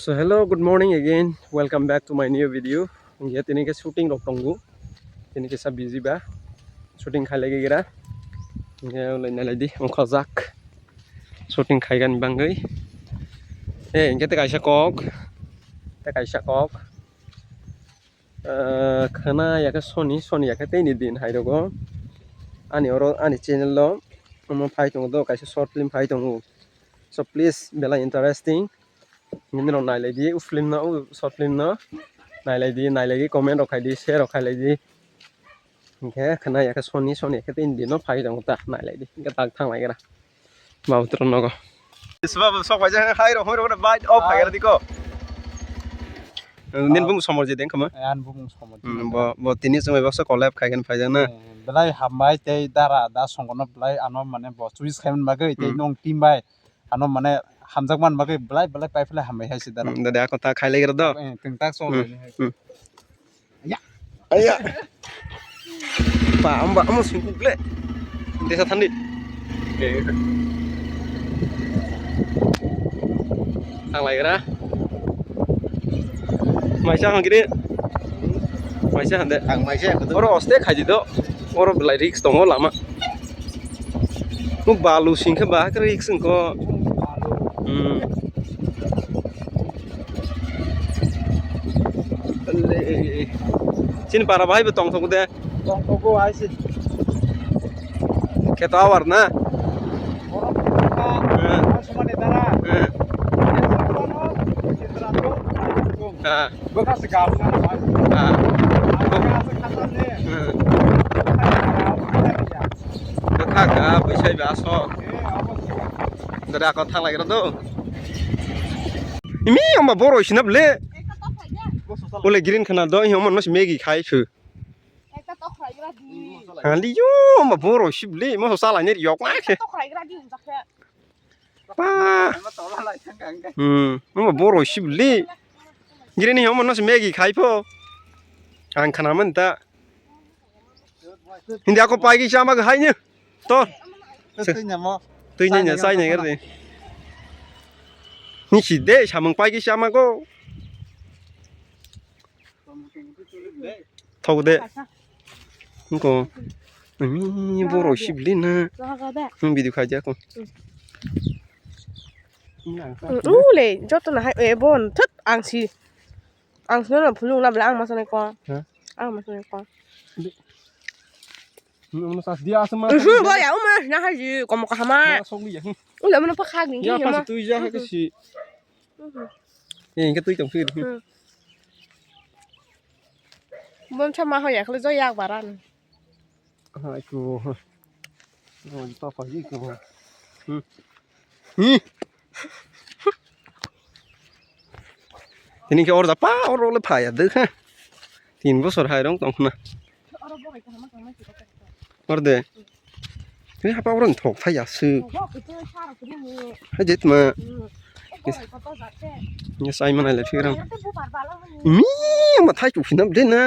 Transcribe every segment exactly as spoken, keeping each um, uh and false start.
So hello, good morning again. Welcome back to my new video. Hinkhe tini khe shooting rok tongo. Tini kisa busy ba. Shooting khailai gira. Hinkhe ulai nailai di, ongkhorjak. Shooting khaigani bangwi. Eh, hinkhe tei kaisa kok. Tei kaisa kok. Ah, khana ya khe soni, soni ya khe teini din hai rogo. Ani oro, ani channel o omo phai tongo do, kaisa short film phai tongo. So please, belai interesting. Nini rok nailai di, o film no, o short film no. Nailai di, nailai di, comment rok khai di, share rok khai lai di. Hinkhe khana ya khe soni, soni ya khe teini din no phai tongo ta, nailai di. Hinkhe tak thang lai gra. Babu tro nogo. Seba bo sok bai jang hai ro hoi ro bai off khai gra diko. Nin bumung somor je deng khama. An bumung somor. Hmm, bo, bo tini chumai baksa collab khai khe phai jang na. Eh, belai hambai tei dara da songo no belai ano mane bo choice khai man bagwi tei Hmm. nong team bai ano mane hamjak man bagwi belai belai pai phle hambai hai si dara. Hmm, dada ako ta khai lai gra do. Eh, teng tak so Hmm. lai hai. Hmm. Ya. Aya. Pa, amba, amo singkuk le. Desa thandi. Thang lai gra. Maisa hang giri. Maisa hande. Ang maisa hang giri. Oro oste khai di do. Oro belai risk tongo lama. Mo balu singkhe ba khe risk singko. Hmm. Chini para bahai bo tong thok de. Tong thok bo hai se. Kheto awar na. Borok ka. Hmm. Somani dara. Hmm. Ha. Bwkha se gam na. Ha. Bwkha se khata ne. Hmm. Bwkha ka bwsai ba so. Eh, abo se. Dada ko thang lai gra do. Imi amba boro sinap le. Ole green khana do, imo no Maggie khai phu. Ekta tokhlai gra di. Hali yo, ma boro sibli, mo sala ni yok ma khe. Tokhlai gra di unjak khe. Pa. Ama tola lai thang kang khe. Hmm, ma boro sibli. Giri ni homo no Maggie khai pho. Ang khana man ta. Hindi ako pai ki sama hai ni. To. Twi nyamo. Twi nyanya sai ni gari. Ni si de samung pai ki sama ko. Thok de. Nko. Ami boro sibli na. Nung video khai ja ko. Ule, joto na hai, e, bon, thut, ang si. Ang si no phulung na bla, ang ma sanai ko. Ha? Ang ma sanai ko. Nung sas dia asma. Mhm, bo ya, uma, na haji, komo kahama. Sok li ya. Ule, mana pa khag ni. Ya, ki, pas ma. Tu ja ha si. Mhm. Eh, hingke twi tong phir. Hmm. Bom sama hoya khle jo yak baran. Hai ko. Oh, to pa yi ko. Hmm. Hmm. Tini ke orda pa oro le phaya de kha. Tin bosor hai rong tong khna. Orde. Ni hapa orang thok phai ya su. Hai jet ma. Ni sai mana le phirang. Mi ma thai chu phinam de na.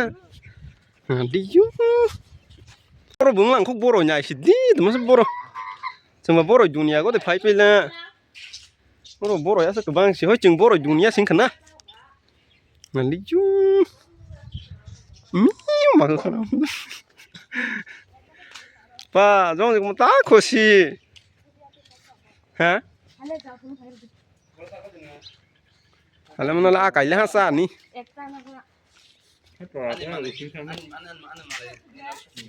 Ha, di yu. Oro bung lang khok boro nyai si di, mas boro. Chuma boro dunia go de phai pela. Oro boro ya sa kebang si, hoi ching boro dunia sing khna. Nalichu. Miu ma khana. Pa, jong jong ta khosi. Ha? Hala mana la kai la sa ni.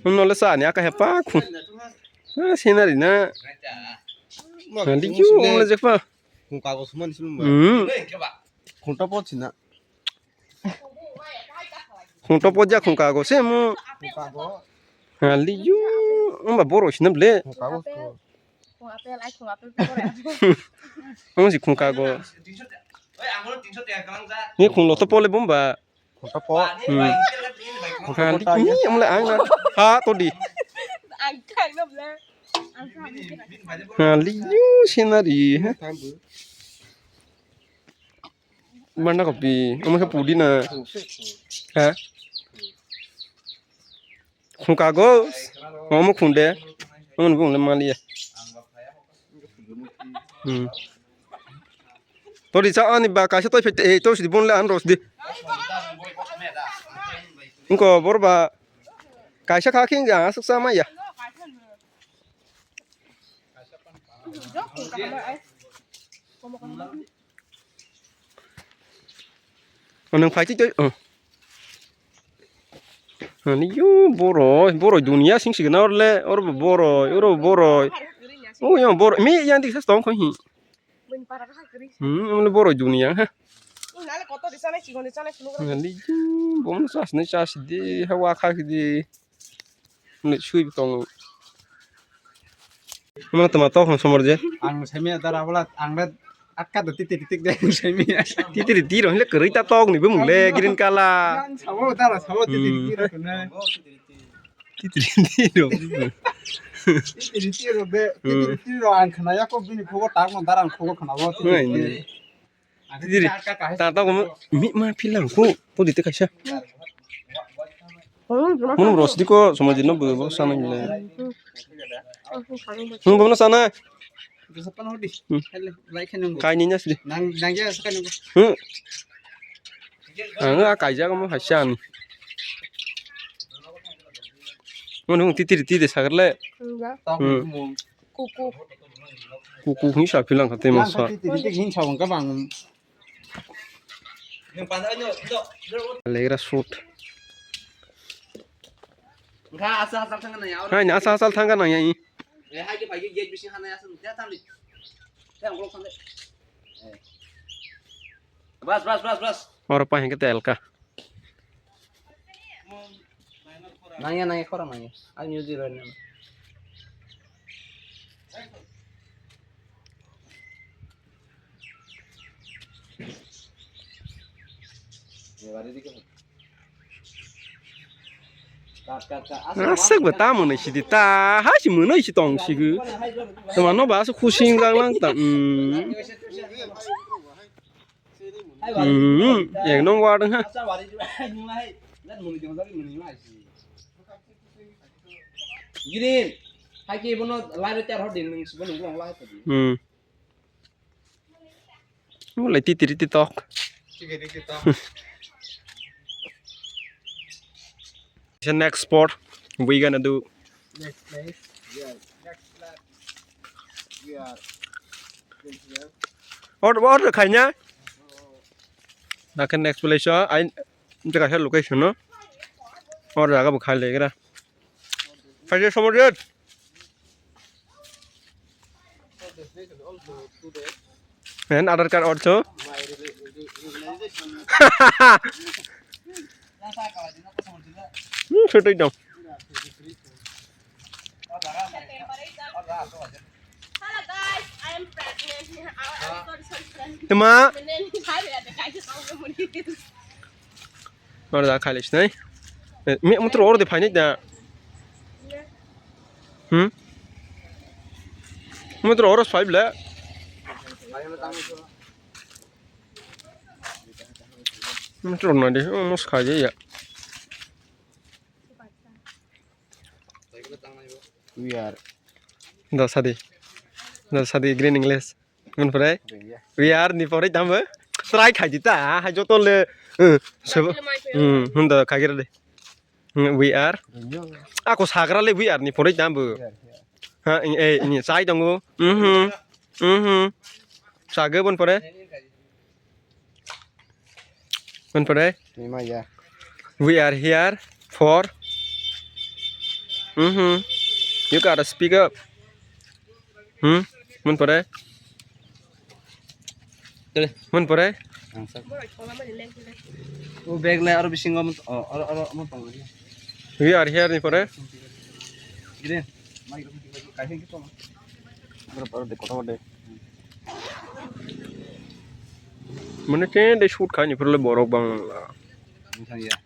Hum no le sa ni aka hepa khu. Ah, scenery na. Nalichu, um le jekpa. Khungka go sumani sumani. Hmm. Khungta pot sina. Khungta pot ja khungka go se mu. Khungka go. Ha, liyu, amba boro sina ble. Khungka go. Khung apel, ai khung apel pore. Ang si khungka go. Ni khung lo to pole bomba. Khungta pot. Hmm. Ha, liyu, ni amla ang na. Ha, to di. Ang khang na ble. Ha, liyu, scenery, ha. Banda kopi, omo khe pudina. Ha? Khungka go, omo khunde, omo bung le maliya. Hmm. Tori cha ani ba kaisa toi phai, eh, tori sidi bon le an ros di. Engko bor ba kaisa kha khe ang aswk cha maya. Nwng phai twi twi, oh. Ani yo boroi, boroi dunia sing signa orle, orbo boroi, oro boroi. Oh, yang boroi, mi yang dik sas tong kho hi. Hmm, ini boroi dunia ha. Ani yo, bono sas ni sas di, hawa kha di. Ni sui tongo. Mana tama tok hon somor je. Ang semi dara wala ang le atka do titi titi de semi. Titi titi ro hile kwrwi ta tok ni bumung le green color. Ang sabo dara sabo titi titi ro na. Titi titi ro. Titi titi ro be titi titi ro ang khna ya ko bini khogo tak no dara ang khogo khna bo. Ngai, ngai. Diri, ta ta ko mi ma philang ko, ko dite kaisa. Munu bro sidi ko somajino bo bo sana gile. Munu bo sana. Hmm. Kaini nya sidi. Hmm. Ang a kaija ko mo haisa ani. Munu titi titi de sagarle. Hmm. Kuku. Kuku hing sa philang kha tei masa. Titi titi hing sa wngkha bang. Legra shoot. Hai, na asal asal thangka nang ya. Bas, bas, bas, bas. Oro pa hingke telka. Nangya, nangya, khorang nangya. Ang music rw nang. Aswk bo ta mwnwi sidi ta, hai si mwnwi si tong sigo. Tama no ba aswk khusing lang lang ta. Hmm. Hmm, ek nong ward wngkha. Green. Hai ke bono live tar hor din nung sibo nung long lai tadi. Hmm. Mulai titi riti tok. Titi riti tok. The next spot we gonna do. Next place. Yeah, next lap. We are going here. Or, or khaina. Nakin next place, ah, ai, jaga sa location no. Or jaga bo khai legra. Khai je somor je. And Aadhaar card also. Hmm, setai dong. Hello guys, I am pregnant. Sorry, sorry, sorry. Tema. Nor da khai le sinai. Eh, mi motor or de phai nai da. Hmm? Motor or phai bla. Motor na de, oh, mos khai ya. We are. Da sadi. Da sadi green English. Ngun pore? We are ni pore tamo. Try khai dita, ha joto le. Hmm, hmm, hunda khai gira de. Hmm, we are. Ako sagra le we are ni pore tamo. Ha, eh, ni sai tongo. Mhm. Mhm. Sage bon pore. Mon pore? Ni ma ya. We are here for. Mhm. You gotta speak up. Hmm? Mon pore? Mon pore? O bag le aro bisingo mon, o, aro, aro mon tongo. We are here ni pore? Gire. Mai ko kaisa ki tongo. Aro, aro de kota de. Mane te de shoot khai ni phuru le borok bang lang la. Bwsang ya.